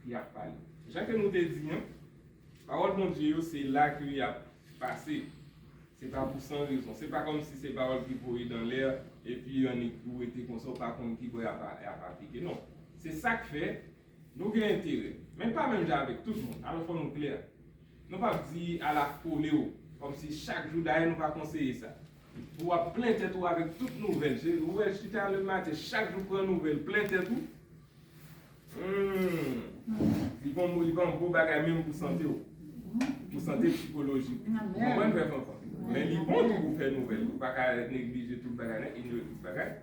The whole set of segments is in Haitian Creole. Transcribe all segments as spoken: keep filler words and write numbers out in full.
y ap pale. Jan ke nou te di an, pawòl Bondye yo, se la ke y ap pase. Se pa pou san rezon. Se pa kòmsi se pawòl ki voye nan lè, epi annik ou rete konsa, ou pa konn ki bò y ap, y ap aplike. Non. Se sa k fè nou gen enterè. Men pa menm jan avèk tout moun. Alò, fò nou klè. Nou p ap di ala fole w. Kòmsi chak jou, dayè nou pa konseye sa. Pou w ap plen tèt ou avèk tout nouvèl. Se, ou wè, chita le maten, chak jou pran nouvèl, plen tèt ou. Hmm. Li pa yon, li pa yon bon bagay menm pou sante w. Pou sante sikolojik. Ou konprann, frè Fanfan? Men li bon tou pou fè nouvèl. Ou pa ka neglije tout bagay, non, inyore tout bagay.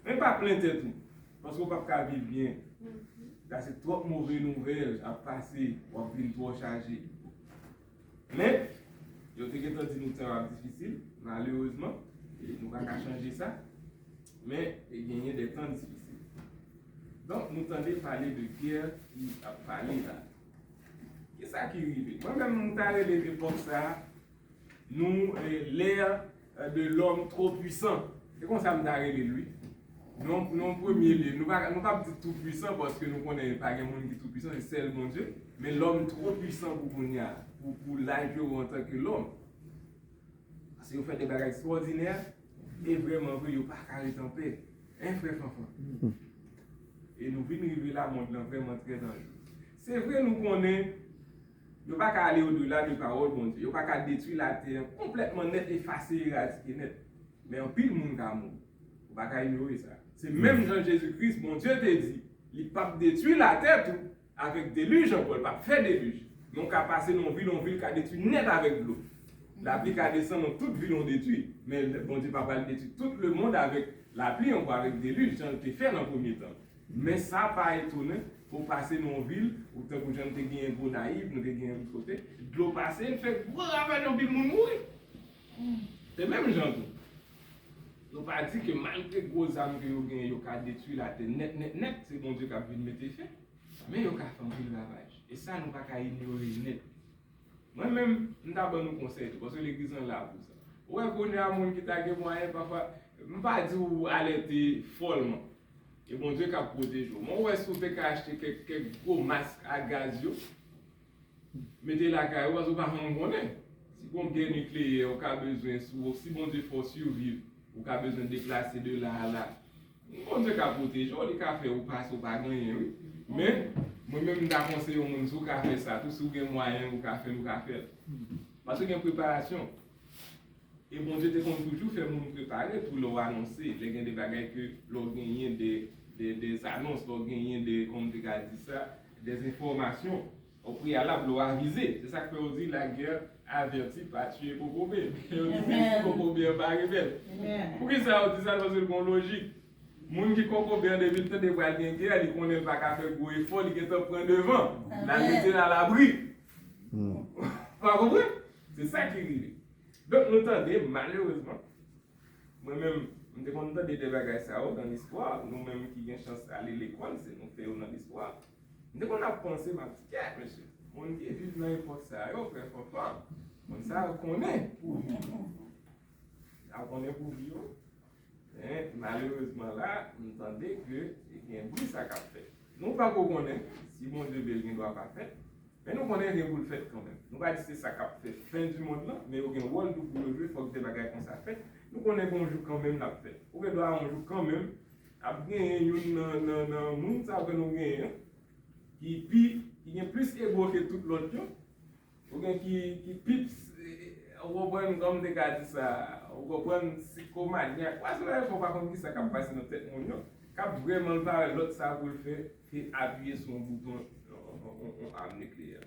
Men pa plen tèt ou. Paske w p ap ka viv byen. Sa se twòp move nouvèl ap pase, w ap vin twò chaje. Men, yo te gentan di nou tan ap difisil, malerezman, e nou pa ka chanje sa. Men, e genyen de tan difisil. Donk, nou tande pale de gè ki ap pale la. Kisa ki rive? Mwen menm, m ta rele epòk sa a, nou, eh, l'ère, eh, de l'homme trop puissant. Se konsa m ta rele l, wi. Non, non, premye lye, nou pa, nou p ap di tou pwisan, paske nou konnen pa gen moun ki tou pwisan, se sèl Bondye. Men lòm twò pwisan pou kounye a, pou, pou laj yo antanke lòm. Paske yo fè de bagay ekstwòdinè, e vrèman vre, yo pa ka ret anpè. Hein, frè Fanfan? E nou vin rive la, mond lan vrèman trè danjere. Se vre, nou konnen, yo pa ka ale odela de pawòl Bondye. Yo pa ka detwi latè an konplètman nèt, efase, eradike nèt. Men anpil moun ka mouri. Ou pa ka inyore sa. Se menm jan Jezi Kris, Bondye te di, li p ap detwi latè tou avèk delij ankò, li p ap fè delij. Men w ka pase nan yon vil, yon vil ka detwi nèt avèk dlo. Lapli ka desann nan tout vil yon detwi. Men Bondye pa pral detwi tout lemonn avèk lapli ankò, avèk delij, jan l te fè nan premye tan. Men sa pa etonan pou w pase nan yon vil, ou tankou jan nou te genyen Gonayiv, nou te genyen tout kote, dlo pase, l fè gwo ravaj, anpil moun mouri. Se menm jan tou. Nou pa di ke malgre gwo zam ke yo genyen, yo ka detwi latè nèt, nèt, nèt, se Bondye k ap vin mete fen, men yo ka fè anpil ravaj. E sa, nou pa ka inyore l nèt. Mwen menm, m ta ban nou konsèy tou, paske legliz lan la pou sa. Ou wè kounye a moun ki ta gen mwayen, pafwa, m pa di w alète fòlman. E Bondye k ap pwoteje w. Men w wè si w te ka achte kèk, kèk gwo mask a gaz yo, mete lakay ou, paske w pa janm konnen. Si gon gè nikleyè, ou ka bezwen, si w, si Bondye fè w siviv, ou ka bezwen deplase de la a la. Bondye ka pwoteje w, li ka fè ou pase, ou pa gen anyen, wi. Men, mwen menm, m ta konseye yon moun, si w ka fè sa tou, si w gen mwayen, ou ka fè l, ou ka fè l. Paske gen preparasyon. E Bondye te konn toujou fè moun prepare pou lè w anonse, lè gen de bagay ke, lè w genyen de, de, de zanons, lè w genyen de, kòman m te ka di sa, de enfòmasyon o preyalab, lè w avize. Se sa k fè yo di, la guerre avertie pas tuer kokobe. Yo di, menm si kokobe an pa rebèl. Poukisa yo di sa? Paske l gen yon lojik. Moun ki kokobe an, depi l tande pral gen gè, li konnen l pa ka fè gwo efò, li gentan pran devan. L al mete l alabri. Ou pa konprann? Se sa ki rive. Donk, nou tande, malerezman, mwen menm, m te konn tande de bagay sa yo nan listwa, nou menm ki gen chans ale lekòl, se nou fè yo nan listwa. M te konn ap panse, m ap di, kèt, mesye, moun ki viv nan epòk sa yo, frè Fanfan, moun sa yo konnen pou vi yo. Sa yo konnen pou vi yo. Men, malerezman la, m tande ke gen bri sa k ap fèt. Nou pa ko konnen si Bondye vle l gen dwa pa fèt, men nou konnen gen pou l fèt kanmenm. Nou pa di se sa k ap fè fen di mond lan, men yo gen wòl tou pou yo jwe, fòk de bagay konsa fèt. Nou konnen gen yon jou kanmenm l ap fèt. Ou gen dwa yon jou kanmenm ap genyen youn nan, nan, nan moun sa yo ke nou genyen an, ki pi, ki gen plis ego ke tout lòt yo, oubyen ki, ki pi, ou konprann, kòman m te ka di sa, ou konprann, sikomanyak, paske lè fwa w pa konn kisa k ap pase nan tèt moun yo, k ap vrèman l pa wè lòt sa pou l fè ke apiye sou yon bouton, yon, yon, yon, yon am nikleyè.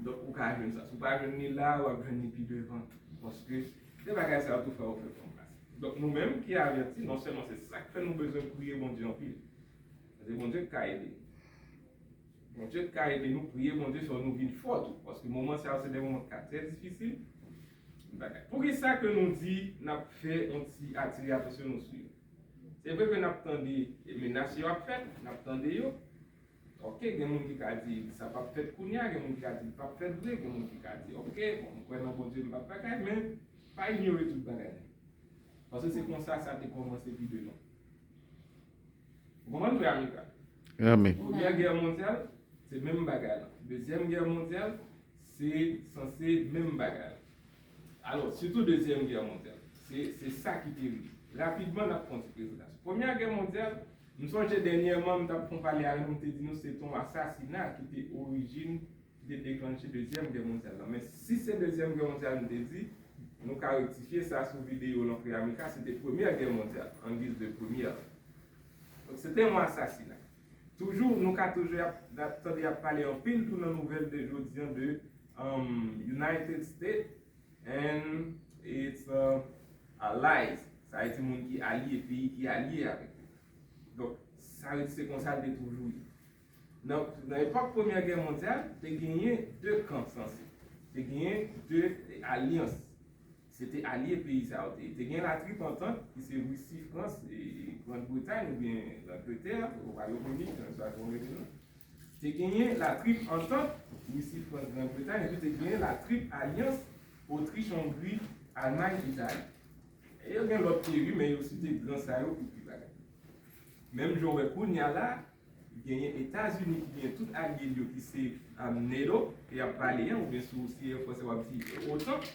Donk, ou ka jwenn sa. Si w pa jwenn li la, w ap jwenn li pi devan. Paske, se bagay sa yo tou fè yo fè fòm la. Donk, nou menm ki avèti, non sèlman se sa k fè nou bezwen priye Bondye anpil. Paske Bondye ka ede nou. Bondye ka ede nou, priye Bondye fè nou vin fò tou. Paske moman sa yo, se de moman ki ka trè difisil. Poukisa ke nou di n ap fè yon ti atire atansyon nou sou yo? Se vre ke n ap tande menas yo ap fèt, n ap tande yo. Oke, gen moun ki ka di sa p ap fèt kounye a, gen moun ki ka di l p ap fèt vre, gen moun ki ka di, oke, bon, m kwè nan Bondye, m p ap bagay, men pa inyore tout bagay. Paske se konsa sa te kòmanse pi devan. Ou konprann, frè Amika? Amen. Premyè gè mondyal, se menm bagay la. Dezyèm gè mondyal, se sanse menm bagay la. Alò, sitou dezyèm gè mondyal, se se sa ki te rive. Rapidman, n ap fè yon ti prezantasyon. Premyè gè mondyal, m sonje dènyèman, m t ap fè yon pale avè nou, m te di nou se te yon asasina ki te orijin ki te deklanche Dezyèm Gè Mondyal la. Men si se Dezyèm Gè Mondyal m te di, nou ka rektifye sa sou videyo Lanfre Amerika, se te Premyè Gè Mondyal, an giz de premyè. Donk, se te yon asasina. Toujou, nou ka toujou ap, ap tande ap pale anpil tou nan nouvèl de jodi an de um, United States and its uh, allies. Sa vle di moun ki alye, peyi ki alye avèk yo. Donk, sa vle di se konsa l te toujou ye. Nan, nan epòk Premyè Gè Mondyal, te genyen de kan sanse. Te genyen de alyans. Se te alye peyi sa yo te ye. Te gen latrip antant ki se Risi, Frans, e Grann Bretay oubyen Langletè, Wayòm Ini, kèlkeswa jan w rele l. Te genyen latrip antant Risi, Frans, Grann Bretay, epi te genyen latrip alyans Otrich, Ongri, Almay, Itali. E yo gen lòt teori, men yo site gran sa yo pou pi bagay. Menm jan w wè kounye a la, genyen Etazini ki genyen tout alye l yo ki se um, NATO, ke y ap pale an, oubyen si w si e fransè w ap di OTAN.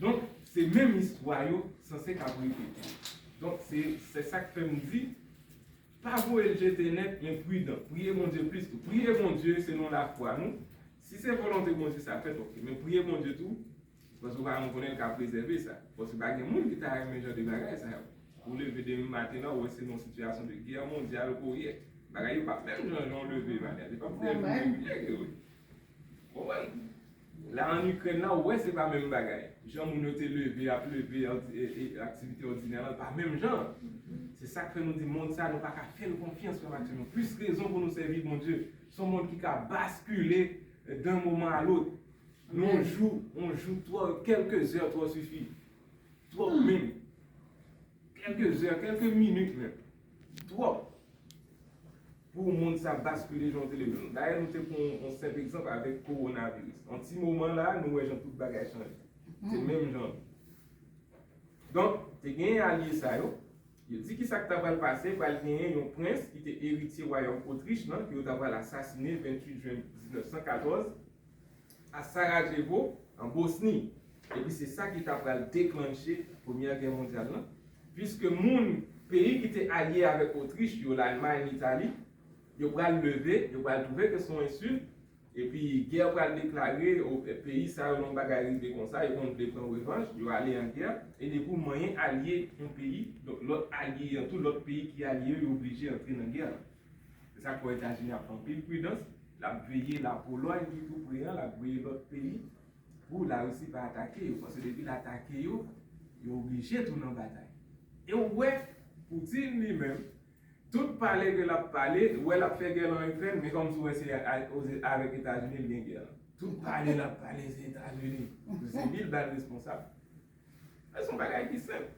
Donk, se menm istwa yo sanse k ap repete. Donk, se se sa k fè m di, pa voye l jete nèt, men pridan. Priye Bondye plis tou. Priye Bondye selon lafwa nou. Si se volonte Bondye sa fèt, oke. Men priye Bondye tou, paske w pa janm konnen l ka prezève sa. Paske pa gen moun ki ta renmen jan de bagay sa yo. Ou leve demen maten nan, ou wè se nan sitiyasyon de gè mondyal ke w ye. Bagay yo p ap menm jan jan w leve maten an. Se p ap se leve ke w ye. Konprann? La an Ikrèn la, ou wè se pa menm bagay. Jan moun yo te leve, ap leve, aktivite òdinè lan, pa menm jan. Se sa k fè nou di mond sa, nou pa ka fè l konfyans, frè m ak sè m yo. Plis rezon pou nou sèvi Bondye. Se yon mond ki ka baskile d'un moment à l'autre. Nou yon jou, yon jou twò, kèlke zè twò sifi. Twòp menm. Kèlke zè, kèlke minit menm. Twòp. Pou mond sa baskile jan w te leve l. Dayè, nou te pran yon senp egzanp avèk kowonaviris. Yon ti moman la, nou wè jan tout bagay chanje. Se menm jan. Donk, te genyen alye sa yo. Yo di ki sa k ta pral pase, pral genyen yon prens ki te eritye wayòm Otrich lan, ke yo ta pral asasine venntuit jen diznèf san katòz, a Sarajevo, an Bosni. Epi se sa ki ta pral deklanche Premyè Gè Mondyal lan, piske moun, peyi ki te alye avèk Otrich yo, Lalmay, Itali, yo pral leve, yo pral twouve ke se yon ensilt, epi gè pral deklare, o, peyi sa yo, lè yon bagay rive konsa, yo konn vle pran revanj, yo ale an gè, e depi w manyen alye yon peyi, donk lòt alye an tou, lòt peyi ki alye yo, yo oblije antre nan gè lan. Se sa k fè Etazini ap fè anpil pridans, l ap veye Lapolòy ki tou pre an, l ap veye lòt peyi pou Larisi pa atake yo. Paske depi l atake yo, yo oblije tounen an batay. E w wè, Putin li menm, tout pale ke l ap pale, ou wè l ap fè gè lan Ikrèn, men kòmsi w wè se a- a- oze- avèk Etazini l gen gè lan. Tout pale l ap pale se Etazini. Se li l ba l responsab. Se yon bagay ki senp.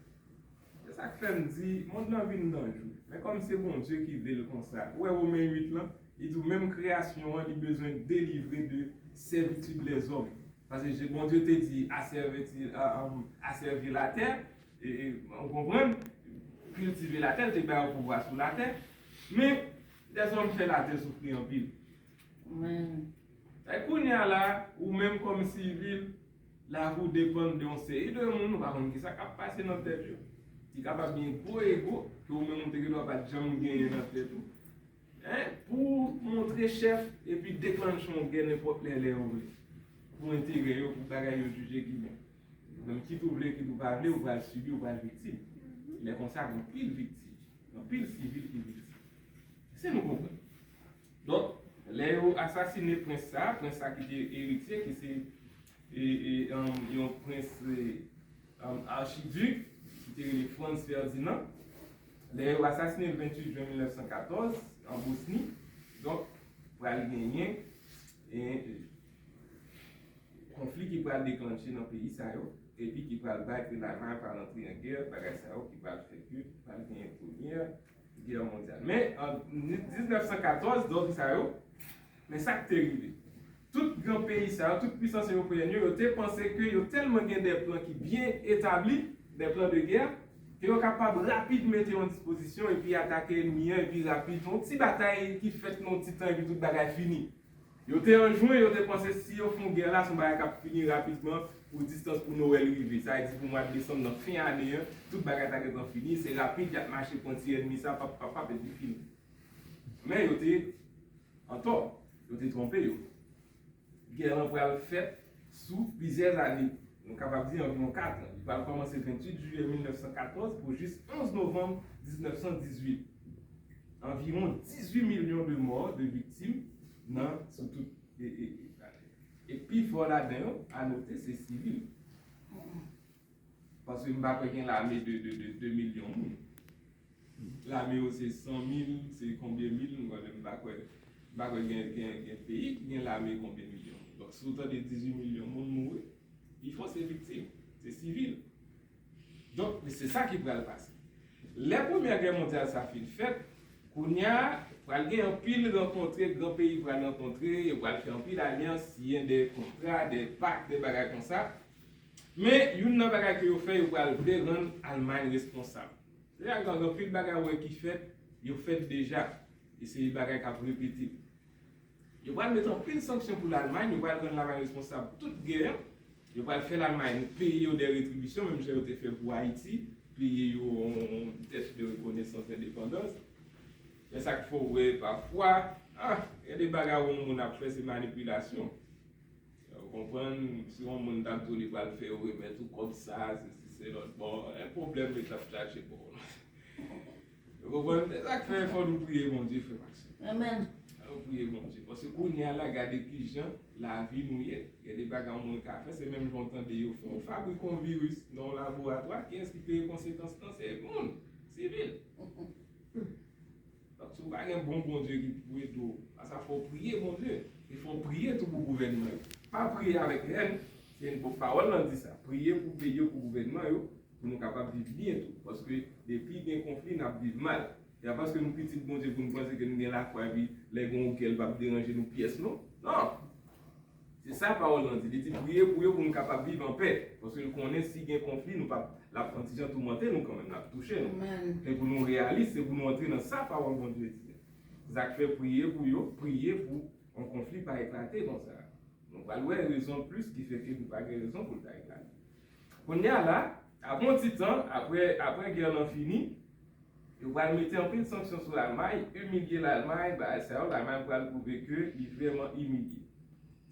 Se sa k fè m di, mond lan vin danjre. Men kòm se Bondye ki vle l konsa. Ou wè Women uit lan, li di w menm kreyasyon an, li bezwen delivre de sèvitid lèzòm. Paske Bondye te di, asèviti, a, a, asèvi latè, e, e, ou konprann, kiltive latè, l te ba yo pouvwa sou latè. Men, lèzòm fè latè soufri anpil. Amen. E kounye a la, ou menm kòm sivil, lavi w depann de yon seri de moun, ou pa konn ki sa k ap pase nan tèt yo. Li kapab gen gwo ego, ke ou menm ou te gendwa pa t janm genyen nan tèt ou. Hein? Pou montre chèf, epi deklanche yon gè nenpòt lè, lè yo vle. Pou enterè yo, pou bagay yo jije ki bon. Donk, kit ou vle, kit ou pa vle, ou pral sibi, ou pral viktim. Lè konsa, gen anpil viktim. Anpil sivil ki viktim. Se nou konprann. Donk, lè yo asasine prens sa, prens sa ki te eritye, ki se e, e, um, yon prens e, um, achidik, ki te rele Franz Ferdinand. Lè yo asasine l venntuit jen milnèf san katòz, an Bosni. Donk, pral genyen e, e, konfli ki pral deklanche nan peyi sa yo, epi ki pral bay ke Lalmay pral antre an gè, bagay sa yo ki pral fè ke pral genyen premyè gè mondyal. Men, an diznèf san katòz, dòk sa yo, men sa k te rive. Tout gran peyi sa yo, tout pisans ewopeyen yo, yo te panse ke yo tèlman gen de plan ki byen etabli, de plan de gè, Yo kapab rapid mete yon dispozisyon epi atake ènmi an, epi rapid, yon ti batay ki fèt nan yon ti tan, epi tout bagay fini. Yo te an jwen, yo te panse si yo fè yon gè la, se yon bagay k ap fini rapidman pou distans pou Nwèl rive. Sa vle di pou mwa desanm nan fen ane an, tout bagay ta gentan fini, se rapid, y ap mache pran ti ènmi sa, pap, pap, pap, epi fini. Men yo te antò, yo te twonpe yo. Gè lan pral fèt sou plizyè ane. Nou kapab di anviwon kat an. Li pral kòmanse venntuit jiyè mil nèf san katòz pou jis onz novanm diznèf san dizuit. Anviwon dizuit milyon de mò, de viktim, nan, sou tout, e, e, e, e pi fò ladan yo, a note, se sivil. Paske m pa kwè gen lame de, de, de de milyon moun. Lame yo se san mil, se konbyen mil, m kwè, m pa kwè, m pa kwè gen, gen, gen peyi ki gen lame konbyen milyon moun. Donk, si w tande dizuit milyon moun mouri, pifò se viktim, se sivil. Donk, se sa ki pral pase. Lè Premyè Gè Mondyal sa fin fèt, kounye a, pral gen anpil rankontre, gran peyi pral rankontre, yo pral fè anpil alyans, siyen de kontra, de pak, de bagay konsa. Men, youn nan bagay ke yo fè, yo pral vle rann Almay responsab. Se la gen anpil bagay ou wè ki fèt, yo fèt deja. E se bagay k ap repete. Yo pral met anpil sanksyon pou Lalmay, yo pral rann Lalmay responsab tout gè an. Yo pral fè Lalmay peye yo de retribisyon, menm jan yo te fè pou Ayiti, peye yo yon, yon dèt de rekonesans endepandans. Men sa k fè w wè pafwa, ah, gen de bagay yon moun ap fè, se manipilasyon. Ou konprann, si yon moun t ap di w li pral fè yo remèt ou kòb sa, se si se lòt bò, e pwoblèm yo t ap chache ba w. Ou konprann? Se sa k fè fò nou priye Bondye, frè Maxime. Amèn. Fò nou priye Bondye. Paske kounye a la, gade kijan lavi nou ye. Gen de bagay yon moun ka fè, se menm jan w tande yo fè yon fabrik yon viris nan yon laboratwa, kiyès ki peye konsekans lan? Se moun, sivil. Donk, si w pa gen bon Bondye ki pou ede w, sa fò w priye Bondye. E fò w priye tou pou gouvènman yo. Pa priye avèk hèn, se bon, pawòl lan di sa. Priye pou peyi yo, pou gouvènman yo, pou nou kapab viv byen tou. Paske depi gen konfli, n ap viv mal. E pa paske nou pitit Bondye pou nou panse ke nou gen lafwa, epi lè gen yon gè, l p ap deranje nou pyès, non. Non! Se sa pawòl lan di. Li di, priye pou yo pou nou kapab viv anpè. Paske l konnen si gen konfli, nou p ap, l ap yon ti jan toumante nou kanmenm, l ap touche nou. Amèn. Se pou nou reyalis, se pou nou antre nan sa pawòl Bondye di. Se sa k fè priye pou yo, priye pou yon konfli pa eklate konsa. Nou pral wè rezon plis ki fè ke nou pa gen rezon pou l ta eklate. Kounye a la, apre yon ti tan, apre, apre gè lan fini, yo pral mete anpil sanksyon sou Lalmay, imilye Lalmay, bagay sa yo, Lalmay pral pwouve ke li vrèman imilye.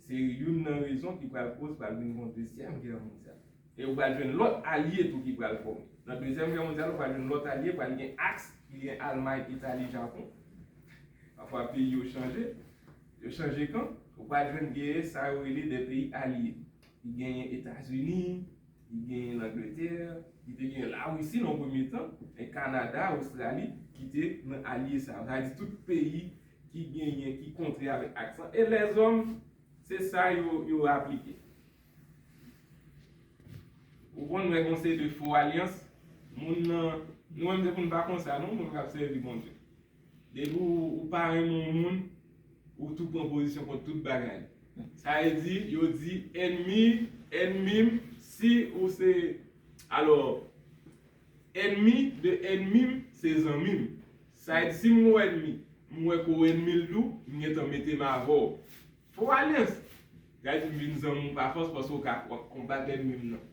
Se youn nan rezon ki pral koz pral vin yon dezyèm gè mondyal. E ou pral jwenn lòt alye tou ki pral fòme. Nan dezyèm gè mondyal, ou pral jwenn lòt alye, pral gen aks ki gen Almay, Itali, Japon. Pafwa peyi yo chanje, yo chanje kan, ou pral jwenn genyen sa yo rele de peyi alye. Li genyen Etazini, li genyen Langletè, li te genyen Larisi nan premye tan, men Kanada, Ostrali, ki te nan alye sa yo. Sa vle di tout peyi ki genyen, ki kontre avèk aks lan. E lèzòm, se sa yo, yo aplike. Ou konn wè gon seri de fo alyans, moun nan, nou menm se pou n pa konsa, non, moun k ap sèvi Bondye. Depi ou, ou pa renmen yon moun, ou tou pran pozisyon kont tout bagay. Sa vle di, yo di, ènmi, ènmi m, si ou se, alò, ènmi de ènmi m, se zanmi m. Sa vle di, si m gon ènmi, m wè ke w ènmi l tou, m gentan mete m avè w. Fo alyans. Gade, m vin zanmi w pa fòs paske w ka, w ap konbat ènmi m nan.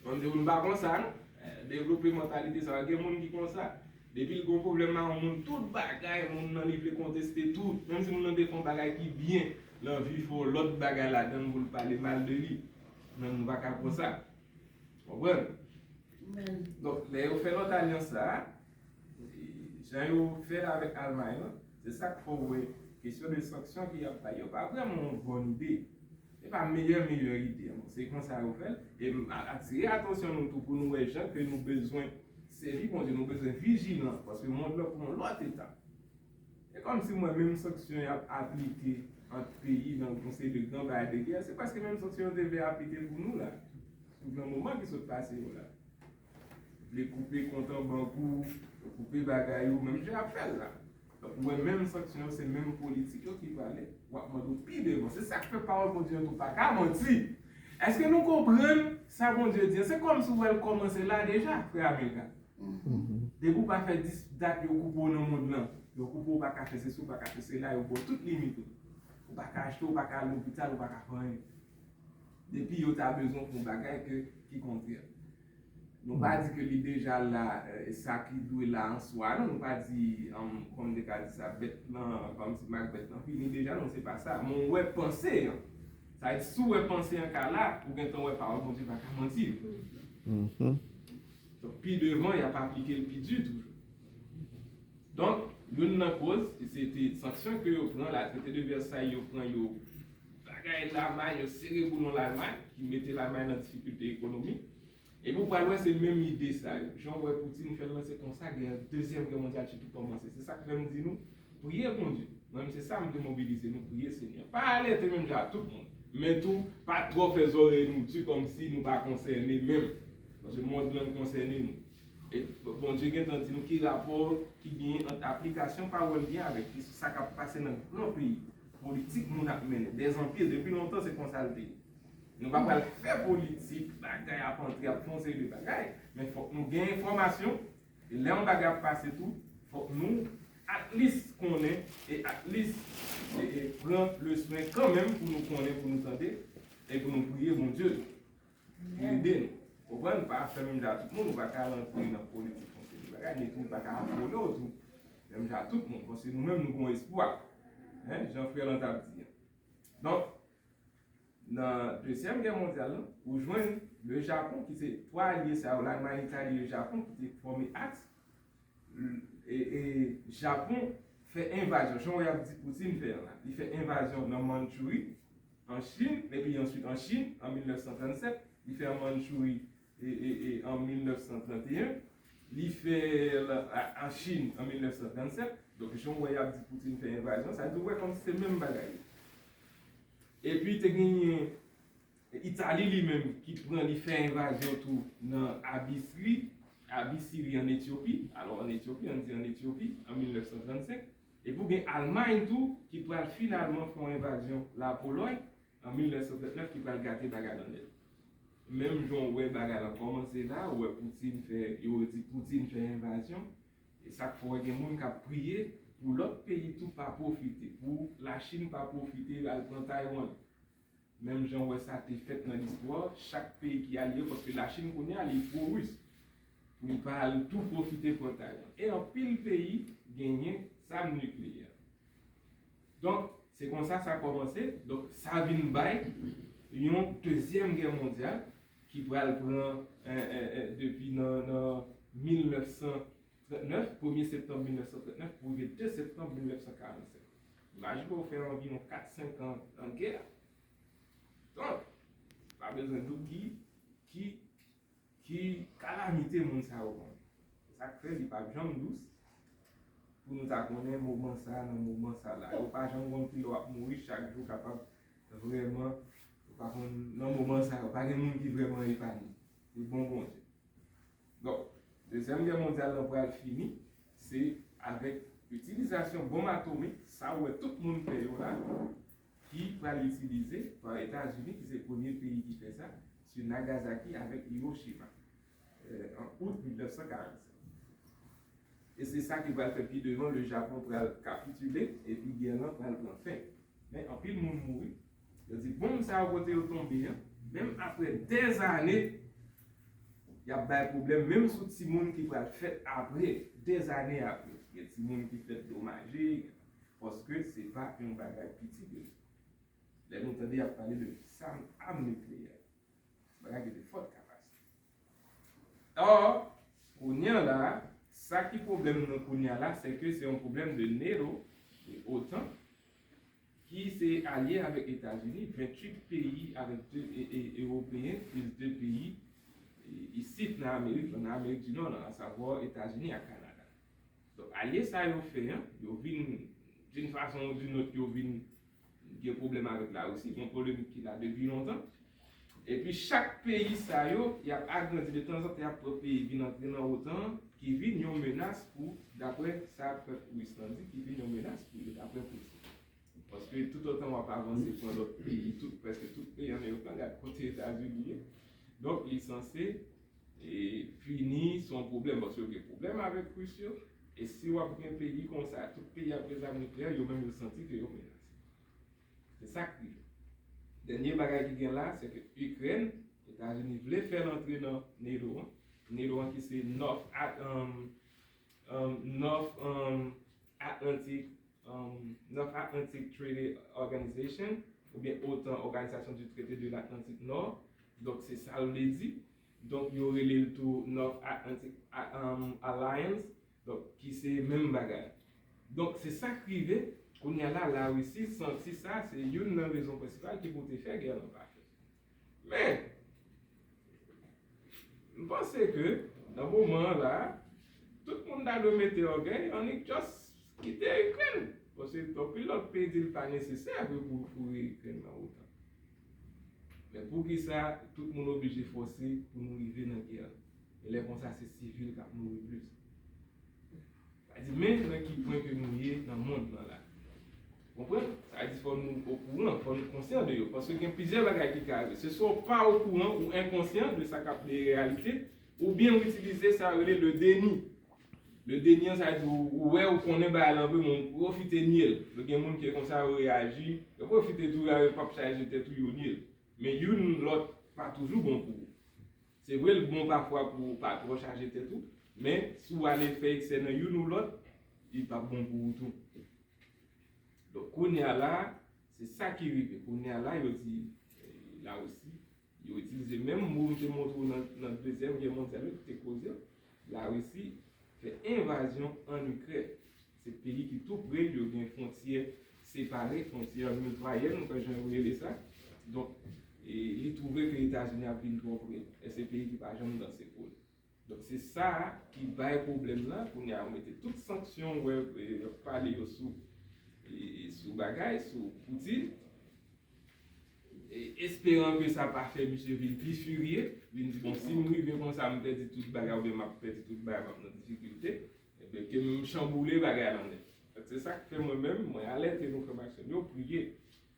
Bon, di moun pa konsa, non. Eh, devlope mantalite sa. Gen moun ki konsa. Depi l gen yon pwoblèm ak yon moun, tout bagay, moun nan li vle konteste tout. Menm si moun nan te fè yon bagay ki byen, l anvi fè yon lòt bagay ladan l pou l pale mal de li. Men nou pa ka konsa. Konprann? Amèn. Donk, lè yo fè lòt alyans sa a, jan yo fè l avèk Almay lan, se sa k fè w wè kesyon de sanksyon ke y ap bay yo pa vrèman yon bòn ide. Se pa meyè, meyè ide, non. Se konsa yo fè l. E m a-, atire atansyon nou tou pou nou wè jan ke nou bezwen sèvi Bondye, nou bezwen vijilan, paske mond lan pran yon lòt etap. E kòmsi m wè menm sanksyon y ap aplike ant peyi nan yon seri de gran bagay de gè, se prèske menm sanksyon yo te vle aplike pou nou la. Sou gran moman ki sot pase yo la. Vle koupe kont an bank ou, koupe bagay ou, menm jan y ap fè l la. Donk, ou wè menm sanksyon yo, se menm politik yo ki prale, w ap mande w pi devan. Se sa k fè pawòl Bondye an tou pa ka manti. Èske nou konprann sa Bondye di an? Se kòmsi w wè l kòmanse la deja, frè Amilcar. Depi w pa fè dis dat yo koupe w nan mond lan, yo koupe w, ou pa ka fè sesi, ou pa ka fè sela, yo ba w tout limit ou. Ou pa ka achte, ou pa ka al lopital, ou pa ka fè anyen. Depi yo ta bezwen fè yon bagay ke, ki kontrè. Nou pa di ke li deja la, e sa ki dwe la an swa, non, nou pa di, um, kòm te ka di sa, bèt lan, kòmsi mak bèt lan fini deja, non, se pa sa. Men w wè panse an. Sa vle di, si w wè panse an ka la, ou gentan wè pawòl Bondye pa ka manti. Donk, pi devan, y ap aplike l pi di toujou. Donk, youn nan koz, se te sanksyon ke yo pran, la, trete de Vèsay, yo pran, yo bagay Lalmay, yo sere boulon Lalmay, ki mete Lalmay nan difikilte ekonomik. Epi w pral wè se menm ide sa yo. Jan w wè Poutine fè l lan, se konsa gè, dezyèm gè mondyal sitou kòmanse. Se sa k fè m di nou, priye Bondye. Mwen menm se sa m te mobilize nou, priye Senyè. Pa alète menm jan ak tout moun. Men tou, pa twò fè zòrèy nou di kòmsi nou pa konsène menm. Paske mond lan konsène nou. E Bondye gentan di nou ki rapò ki genyen ant aplikasyon pawòl li avèk ki sa k ap pase nan gran peyi. Politik moun ap mennen. Dèzanpil, depi lontan se konsa l te ye. Nou pa pral fè politik, bagay ap antre, ap fè yon seri de bagay, men fòk nou gen enfòmasyon, e lè yon bagay ap pase tou, fòk nou at least konnen, e at least e, e pran le swen kanmenm pou nou konnen, pou nou tande, e pou nou priye Bondye tou. Pou ede nou. Konprann? Pa fè menm jan ak tout moun, ou pa ka al antre nan politik, yon seri de bagay, men tou, ou pa ka afole w tou. Menm jan ak tout moun, paske nou menm, nou gen yon espwa. Hein, jan frè lan t ap di an. Donk, nan Dezyèm Gè Mondyal lan, ou jwenn le Japon, ki se twa alye sa yo, Lalmay, Itali, le Japon, ki te fòme aks, e, e Japon fè envazyon, jan w ap di Poutine fè an la. Li fè envazyon nan Mandchouri, an Chin, epi answit an Chin, an mil nèf san trannsèt, li fè an Mandchouri, e, e, e, an mil nèf san tranteyen, li fè l a, an Chin, an mil nèf san trannsèt. Donk, jan w wè y ap di Poutine fè envazyon, sa vle di w wè kòmsi se menm bagay yo. Epi, te genyen Itali li menm ki pran, li fè envazyon tou nan Abisri, Abisiri an Etyopi, alò an Etyopi, ann di an Etyopi, an mil nèf san trannsenk. Epi w gen Almay tou ki pral finalman fè yon envazyon Lapolòy an mil nèf san trannèf ki pral gate bagay lan nèt. Menm jan w wè bagay lan kòmanse la, ou wè Poutine fè, yo di Poutine fè envazyon, e sa k fè w wè gen moun k ap priye pou lòt peyi tou pa pwofite, pou Lachin pa pwofite al pran Taiwan. Menm jan w wè sa te fèt nan listwa, chak peyi ki alye, paske Lachin kounye a li pwo-ris, pou li pa al tou pwofite pran Taiwan. E anpil peyi genyen zam nikleyè. Donk, se konsa sa kòmanse. Donk, sa vin bay yon dezyèm gè mondyal ki pral pran, eh, eh, eh, depi nan, nan mil nèf san trannèf, premye septanm mil nèf san trannèf, pou rive de septanm mil nèf san karannsenk. Imajine w fè anviwon kat, senk an nan gè. Donk, pa bezwen dout ki, ki, ki kalamite moun sa yo konnen. Se sa k fè li p ap janm dous pou nou ta konnen moman sa a, nan moman sa la. Ou pa janm konn kilè w ap mouri, chak jou kapab vrèman, ou pa konn nan moman sa yo, pa gen moun ki vrèman epanye. Se bon Bondye. Donk, dezyèm gè mondyal lan pral fini, se avèk itilizasyon bonm atomik, sa ou wè tout moun fè yo la, ki pral itilize pa Etazini, ki se premye peyi ki fè sa, sou Nagasaki avèk Hiroshima, eh, an out mil nèf san karannsenk. E se sa ki pral fè pi devan, le Japon pral kapitile, epi gè lan pral pran fen. Men anpil moun mouri. Yo di, bonm sa yo kote yo tonbe an, menm apre dèzane, y ap bay pwoblèm, menm sou timoun ki pral fèt apre, dèzane apre. Gen timoun ki fèt domaje, paske se pa yon bagay piti ke li. Lè nou tande y ap pale de zam, zam nikleyè, bagay ki de fòt kapasite. Or, kounye a la, sa ki pwoblèm nou kounye a la, se ke se yon pwoblèm de NATO, de OTAN, ki se alye avèk Etazini, venntuit peyi avèk de, e, e, ewopeyen, plis de peyi, e, isit nan Amerik, nan Amerik di Nò, la, asavwa Etazini ak Kanada. Donk, alye sa yo fè an, yo vin, d'une façon ou d'une autre, yo vin gen pwoblèm avèk Larisi, yon polemik ki la depi lontan. Epi chak peyi sa yo, y ap agrandi, detanzantan y ap pran peyi vin antre nan OTAN an, ki vin yon menas pou, daprè sa pèp ris lan di, ki vin yon menas pou yo, daprè Poutine. Paske Ke toutotan w ap avanse pran lòt peyi, tout, prèske tout peyi an Ewòp lan, gad kote Etazini ye. Donk, li sanse e, fini sou yon pwoblèm, paske yo gen pwoblèm avèk Ris yo. E si w ap gen peyi konsa, tout peyi ap gen zam nikleyè, yo menm yo santi ke yo menase. Se sa k rive. Dènye bagay ki gen la, se ke Ikrèn, Etazini vle fè l antre nan NATO an. NATO an ki se North At-, um, um, North, um, Atlantic, um, North Atlantic Treaty Organization, oubyen OTAN, Organisation du Traité de l'Atlantique Nord. Donk, se sa l vle di. Donk, yo rele l tou North Atlantic, a-, um, Alliance. Donk, ki se menm bagay. Donk, se sa k rive. Kounye a la, Larisi santi sa, se youn nan rezon prensipal ki pou te fè gè lan pa fèt. Men, m panse ke nan moman an la, tout moun ta dwe mete ògèy annik just kite Ikrèn. Paske anpil lòt peyi di l pa nesesè vre pou foure Ikrèn nan OTAN. Men poukisa tout moun oblije fòse pou nou rive nan gè? E lè konsa, se sivil k ap mouri plis. Sa di, men nan ki pwen ke nou ye nan mond lan la. Konprann? Sa di, fò nou okouran, fò nou konsyan de yo. Paske gen plizyè bagay ki ka rive. Se swa w pa okouran, ou enkonsyan de sa k ap de reyalite, oubyen w itilize sa yo rele le déni. Le déni an, sa di, ou, ou wè, ou konnen bagay lan vre, men w pwofite nye l. Donk, gen moun ki konsa, yo reyaji, yo pwofite tou, yo p ap chaje tèt ou, yo nye l. Men youn, lòt pa toujou bon pou ou. Se vre, l bon pafwa pou w pa twò chaje tèt ou, men si w ale fè eksè nan youn ou lòt, li p ap bon pou ou tou. Donk, kounye a la, se sa ki rive. Kounye a la, yo di, eh, Larisi, yo itilize menm mo m te montre w nan, nan Dezyèm Gè Mondyal yo ki te koze, Larisi fè envazyon ann Ikrèn. Se peyi ki tou pre, yo gen fwontyè separe, fwontyè mitwayèn, kon jan yo rele sa. Donk, e, li twouve ke Etazini ap vin twò pre. E se peyi ki pa janm danse pou li. Donk, se sa ki bay pwoblèm lan. Kounye a, yo mete tout sanksyon, w wè, e, y ap pale yo sou, e, e, sou bagay, sou Putin. E, esperan ke sa pa fè misye vin pi firye, vin di, "Bon, si m rive konsa, m pèdi tout bagay, oubyen m ap pèdi tout bagay, m ap nan difikilte, ebyen, ke m chanboule bagay lan nèt." Donk, se sa k fè mwen menm, mwen alète nou, frè m ak sè m yo, priye.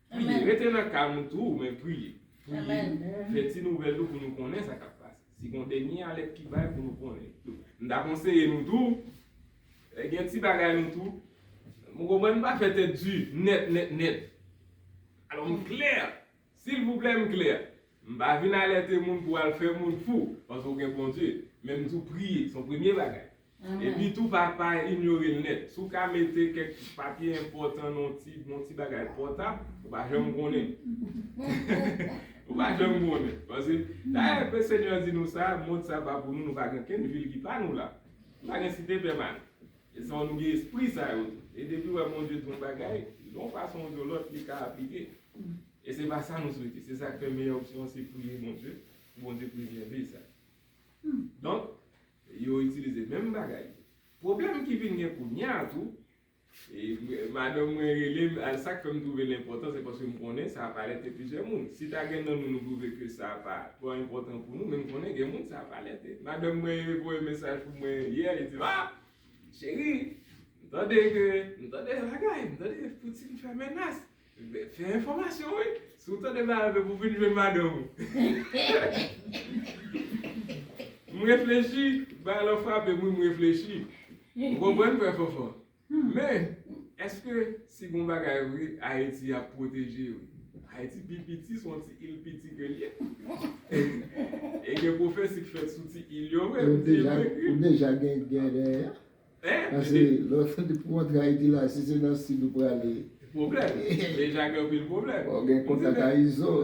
Priye. Amèn. Rete nan kay nou tou, men priye. Priye. Amèn. Fè ti nouvèl tou pou nou konnen sa k ap pase. Si gon dènye alèt ki bay pou nou konnen. M ta konseye nou tou, e, gen ti bagay nou tou. M konprann, m pa fè tèt di nèt, nèt, nèt. Alò, m klè. Silvouplè, m klè. M pa vin alète moun pou al fè moun fou, paske w gen Bondye. Men m di w priye, se yon premye bagay. Amèn. Epi tou, pa, pa inyore l nèt. Si w ka mete kèk papye enpòtan nan yon ti, nan yon ti bagay pòtab, ou pa janm konnen. Ou pa janm konnen. Paske, dayè, ke Senyè di nou sa, mond sa pa pou nou, nou pa gen kenn vil ki pa nou la. Nou pa gen site pèmanan. E sa nou gen espri sa yo tou. E depi w wè Bondye di yon bagay, yon fason ou di yon lòt, li ka aplike. E se pa sa nou swete. Se sa k fè meyè opsyon an se priye Bondye, pou Bondye prezève sa. Donk, yo itilize menm bagay. Pwoblèm ki vin gen kounye a tou, e, madanm mwen rele m, a, sa k fè m twouve l enpòtan, se paske m konnen sa ap alète plizyè moun. Si ta gen nan nou, nou twouve ke sa pa twò enpòtan pou nou, men m konnen gen moun sa ap alète. Madanm mwen voye mesaj pou mwen yè, li di, "Ah, cheri, m tande ke, m tande bagay, m tande Poutine fè menas." Fè enfòmasyon, wi. Si w tande bagay, pou vin jwenn madanm ou. M reflechi, bagay lan frape m, wi, m reflechi. Ou konprann, frè Fanfan? Men, èske si gon bagay vre, Ayiti ap pwoteje, wi? Ayiti pi piti, se yon ti il piti ke l ye. E gen pwofesi k fèt sou ti il yo, vre. Ou deja, ou deja gen, gen dèyè. Paske lè w fin pou antre Ayiti la, si se nan sid ou prale. Pwoblèm. Deja gen anpil pwoblèm. Bon, gen kontak a Izo.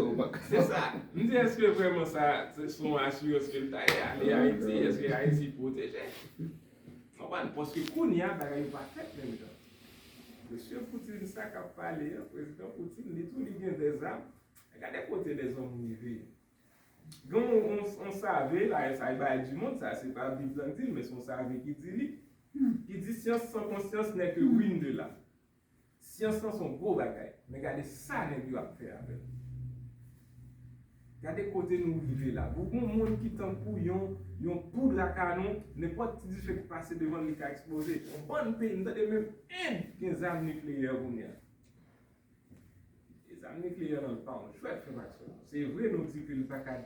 Se sa. M di, èske vrèman sa, se, se yon asirans ke l ta ye, ale Ayiti, èske Ayiti pwoteje? Konprann? Paske kounye a, bagay yo pa fèt menm jan. Mesye Poutine, sa k ap pale an, prezidan Poutine, li tou, li gen dèzam. Gade kote lèzòm rive. Gen yon, yon, yon save, la, sa e bagay di mond, sa, se pa Bib lan ki di l, men se yon save ki di li. Ki di, "Science sans conscience n'est que ruine de l'âme." Syans lan se yon gwo bagay, men gade sa nèg yo ap fè avè l. Gade kote nou rive la. Pou gon moun ki tankou yon, yon poud lakanon, nenpòt ti dife ki pase devan l, li ka eksploze. Yon bann peyi, m tande menm End gen zam nikleyè kounye a. Nikleyè lan pa yon jwèt, frè m ak sè m. Se vre, nou di ke li pa ka,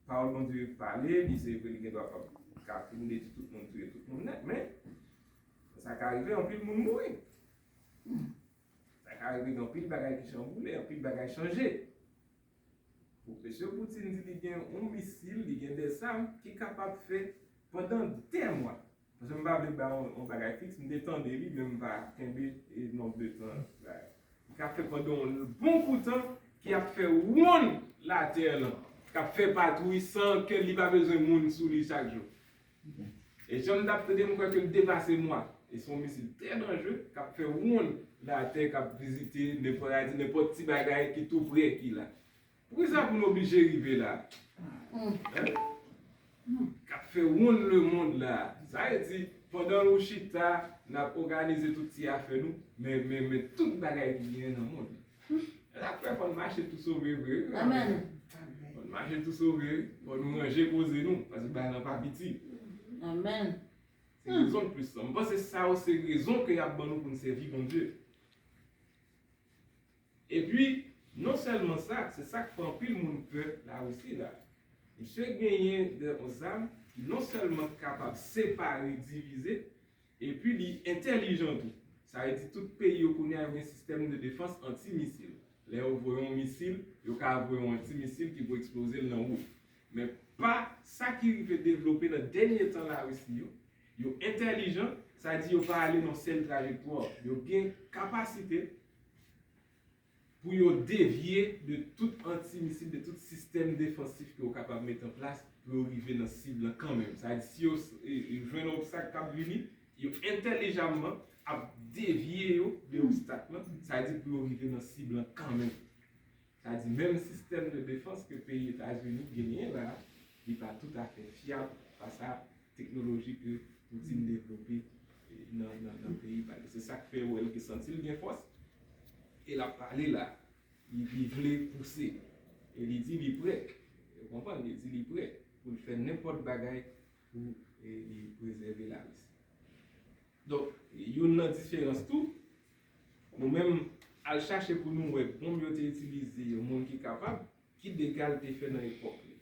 pawòl Bondye pale, li se vre, li gen dwa pa ka fin detwi tout moun, touye tout moun nèt, men sa ka rive, anpil moun mouri. Sa ka rive gen anpil bagay ki chanboule, anpil bagay chanje. Pwofesè Putin di li gen yon misil, li gen de zam ki kapab fè pandan de mwa. Paske m pa vle ba yon, yon bagay fiks, m te tande li, men m pa kenbe e nonb de tan la. Li ka fè pandan yon bon kou tan, ki ap fè wonn latè lan, k ap fè patwouy san ke li pa bezwen moun sou li chak jou. E jan m t ap tande, m kwè ke l depase mwa. E se yon misil trè danjere k ap fè wonn latè, k ap vizite nenpòt, a di nenpòt ti bagay ki tou pre ki la. Poukisa pou n oblije rive la? Hein? K ap fè wonn lemonn la. Sa vle di, pandan nou chita, n ap òganize tout ti afè nou, men, men, men tout bagay ki genyen nan mond. Sa fè fò n mache tou sove vre, wi. Amèn. Fò n mache tou sove, fò nou ranje koze nou, paske bagay lan pa piti. Amèn. Se rezon de plis lan. M panse sa yo se rezon ke y ap ban nou pou n sèvi Bondye. Epi, non sèlman sa, se sa k fè anpil moun pè Larisi la. Misye genyen de yon zam ki non sèlman kapab separe, divize, epi li entèlijan tou. Sa vle di tout peyi yo kounye a yo gen sistèm de defans antimisil. Lè yo voye yon misil, yo ka voye yon antimisil ki pou eksploze l nan wout. Men pa sa ki rive devlope nan dènye tan Larisi yo, yo entèlijan, sa di yo pa ale nan sèl trajektwa. Yo gen kapasite pou yo devye de tout antimisil, de tout sistèm defansif ke yo kapab mete an plas pou yo rive nan sib lan kanmenm. Sa vle di, si yo, e, e, jwenn obstak k ap vini, yo entèlijamman ap devye yo de obstak lan, sa vle di pou yo rive nan sib lan kanmenm. Sa vle di, menm sistèm de defans ke peyi Etazini genyen la, li pa toutafè fyab fas a teknoloji ke Putin devlope, e, nan, nan, nan peyi pa li. Se sa k fè ou wè l gen santi l gen fòs, e l ap pale la. Li, li vle pouse. E li di li prè. Ou konprann? Li di li prè pou l fè nenpòt bagay pou, e, li prezève Larisi. Donk, youn nan diferans tou, nou menm, al chache pou nou wè bonm yo te itilize yo, moun ki kapab, ki dega l te fè nan epòk li.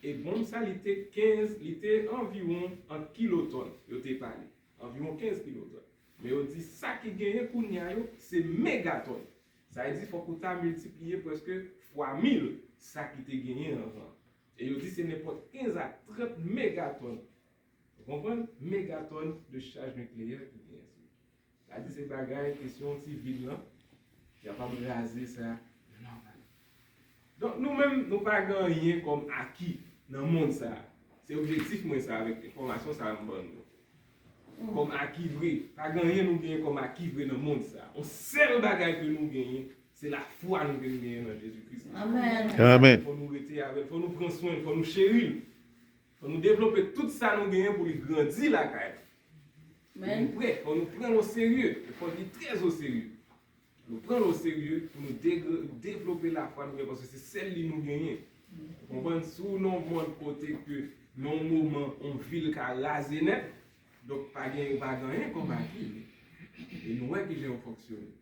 E bonm sa, li te kenz, li te anviwon an kilotòn, yo te pale. Anviwon kenz kilotòn. Men yo di sa ki genyen kounye a yo, se megatòn. Sa vle di fòk ou ta miltipliye prèske fwa mil sa ki te genyen anvan. E yo di se nenpòt kenz a trant megatòn. Ou konprann? Megatòn de chaj nikleyè ki genyen sou li. Sa di se bagay, kesyon ti vil lan, y ap ap raze sa nòmal. Donk, nou menm, nou pa gen anyen kòm aki nan mond sa a. Se objektif mwen sa avèk enfòmasyon sa a m ban nou. Kòm aki vre, pa gen anyen nou genyen kòm aki vre nan mond sa a. Yon sèl bagay ke nou genyen, se lafwa nou vin genyen nan Jezi Kris. Amèn. Amèn. Fò nou rete avè l, fò nou pran swen l, fò nou cheri l. Fò nou devlope tout sa nou genyen pou li grandi lakay nou. Pou nou prè, fò nou pran l oserye, fò li trè oserye. Nou pran l oserye pou nou degre-, devlope lafwa nou genyen, paske se sèl li nou genyen. Ou konprann? Si w nan yon mond kote ke nan yon moman, yon vil ka raze nèt, donk pa gen, pa gen anyen kòm aki. E nou wè kijan yo fonksyone.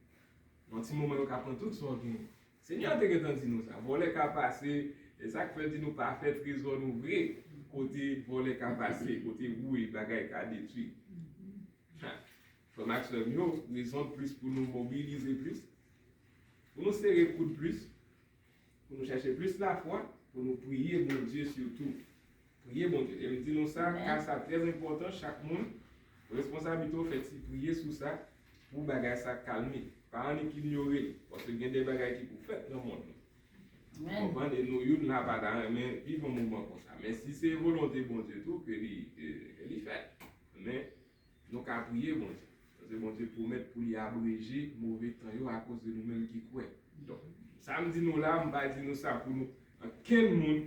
Nan ti moman, yo ka pran tout sa w genyen. Senyè a te gentan di nou sa. Vòlè ka pase, e sa k fè l di nou pa fè trezò nou vre kote vòlè ka pase, kote wouy, bagay ka detwi. Ha. Frè m ak sè m yo, rezon plis pou nou mobilize plis, pou nou sere koud plis, pou nou chèche plis lafwa, pou nou priye Bondye sitou. Priye Bondye. E m di nou sa, ka sa trè enpòtan, chak moun, responsabilite w fè ti priye sou sa, pou bagay sa kalme. Pa annik inyore l, paske gen de bagay ki pou fèt nan mond nou. Amèn. Konprann? E nou youn la pa ta renmen viv yon moman konsa. Men si se volonte Bondye tou, ke li, ke, ke li fèt. Men nou ka priye Bondye. Paske Bondye pwomèt pou li abreje move tan yo akoz de nou menm ki kwè. Donk, sa m di nou la, m pa di nou sa pou nou, ankenn moun,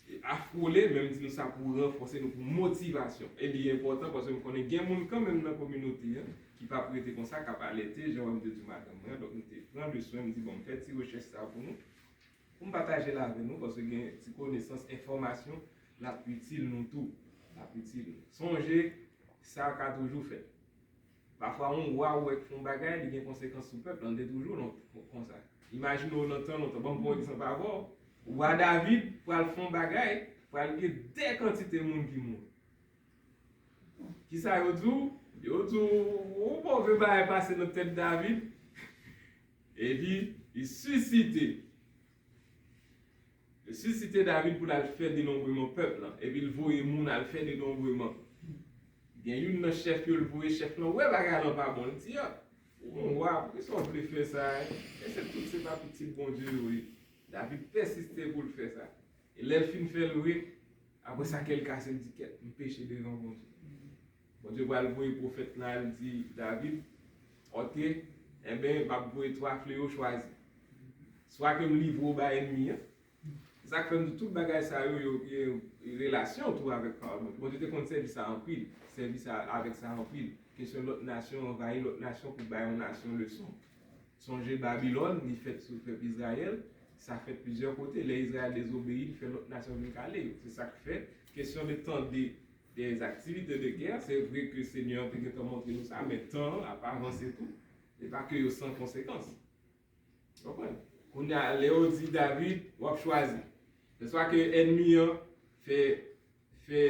e, afole, men m di nou sa pou ranfòse nou, pou motivasyon. E li enpòtan paske m konnen gen moun kanmenm nan kominote an ki p ap rete konsa, k ap alète, jan w wè m te di madanm mwen an. Donk, m te pran le swen, m di, bon, m fè ti rechèch sa pou nou. Pou m pataje l avè nou, paske gen ti konesans, enfòmasyon, l ap itil nou tou. L ap itil nou. Sonje, sa ka toujou fèt. Pafwa, yon wa ou wè k fè yon bagay, li gen konsekans sou pèp lan, m te toujou non, konsa. Imajine w nan tan lontan, ban m pran egzanp avè w. Wa David pral fè yon bagay, pral gen de kantite moun ki mouri. Kisa yo di w? Yo di w, yon move bagay pase nan tèt David, epi li sisite. Yo sisite David pou l al fè denonbreman pèp lan, epi l voye moun al fè denonbreman. Gen youn nan chèf yo, l voye chèf lan wè bagay lan pa bon, l di, a, ou yon wa, poukisa w vle fè sa, en? E se tout se pa pitit Bondye yo ye. David pèsiste pou l fè sa. E lè l fin fè l vre, apre sa kè l kase, l di, kèt, m peche devan Bondye. Bondye pral voye pwofèt lan al di David, oke, enben, m ap voye twa fleyo, chwazi. Swa ke m livre w bay ènmi an. Se sa k fè m di tout bagay sa yo, yo gen relasyon tou avèk pawòl Bondye. Bondye te konn sèvi sa anpil, sèvi sa avèk sa anpil. Kesyon lòt nasyon anvayi lòt nasyon pou bay yon nasyon leson. Sonje Babilòn, li fèt sou pèp Izrayèl, sa fèt plizyè kote. Lè Izrayèl dezobeyi, li fè lòt nasyon vin kale yo. Se sa k fè, kesyon de tande des activités de guerre, se vre ke Senyè an te gentan montre nou sa, men tan an ap avanse tou. Se pa ke yo san konsekans. Konprann? Kounye a, lè yo di David, w ap chwazi. Se swa ke ènmi an fè, fè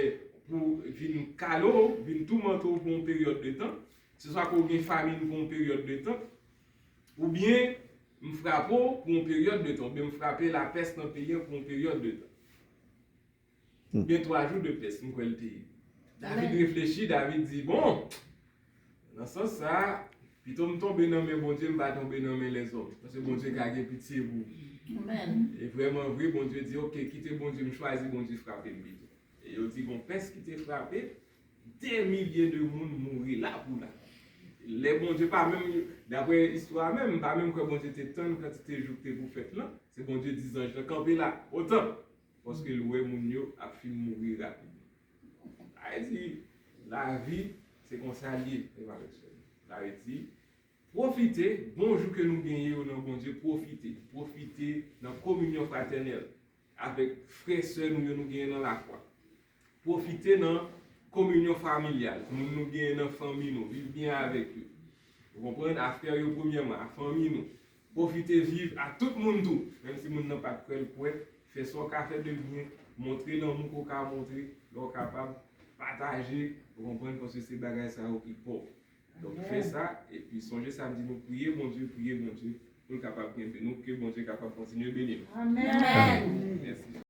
pou vin kale w, vin toumante w pou yon peryòd de tan, se swa ke w gen famin pou yon peryòd de tan, oubyen m frape w pou yon peryòd de tan, oubyen m frape lapès nan peyi an pou yon peryòd de tan. Oubyen twa jou de pès, m kwè l te ye. David reflechi, David di, bon, nan sans sa, pito m tonbe nan men Bondye, m pa tonbe nan men lèzòm. Paske Bondye ka gen pitye pou ou. E vrèman vre, Bondye di, oke, kite Bondye, m chwazi Bondye frape m pito. E yo di, gon pès ki te frape, de milye de moun mouri la pou la. Lè Bondye pa menm, daprè istwa a menm, m pa menm kwè Bondye te tann kantite jou ki te pou fèt lan. Se Bondye di zanj lan, kanpe la, otan. Paske l wè moun yo ap fin mouri rapidman. Sa vle di, lavi, se konsa l ye, frè m avèk sè m. Sa vle di, pwofite, bon jou ke nou genyen yo nan Bondye, pwofite. Pwofite nan kominyon fratènèl avèk frè, sè nou yo nou genyen nan lafwa. Pwofite nan kominyon familyal, moun nou genyen nan fanmi nou, viv byen avèk yo. Ou konprann? A frè yo premyèman, a fanmi nou. Pwofite viv a tout moun tou, menm si moun nan pa t kwè l kwè, fè sa w ka fè de byen, montre lanmou ke w ka montre, lè w kapab, pataje, ou konprann, paske se bagay sa yo ki pa w. Donk, fè sa, epi sonje samdi nou priye Bondye, priye Bondye, pou l kapab kenbe nou, ke Bondye kapab kontinye beni nou. Amèn. Mèsi.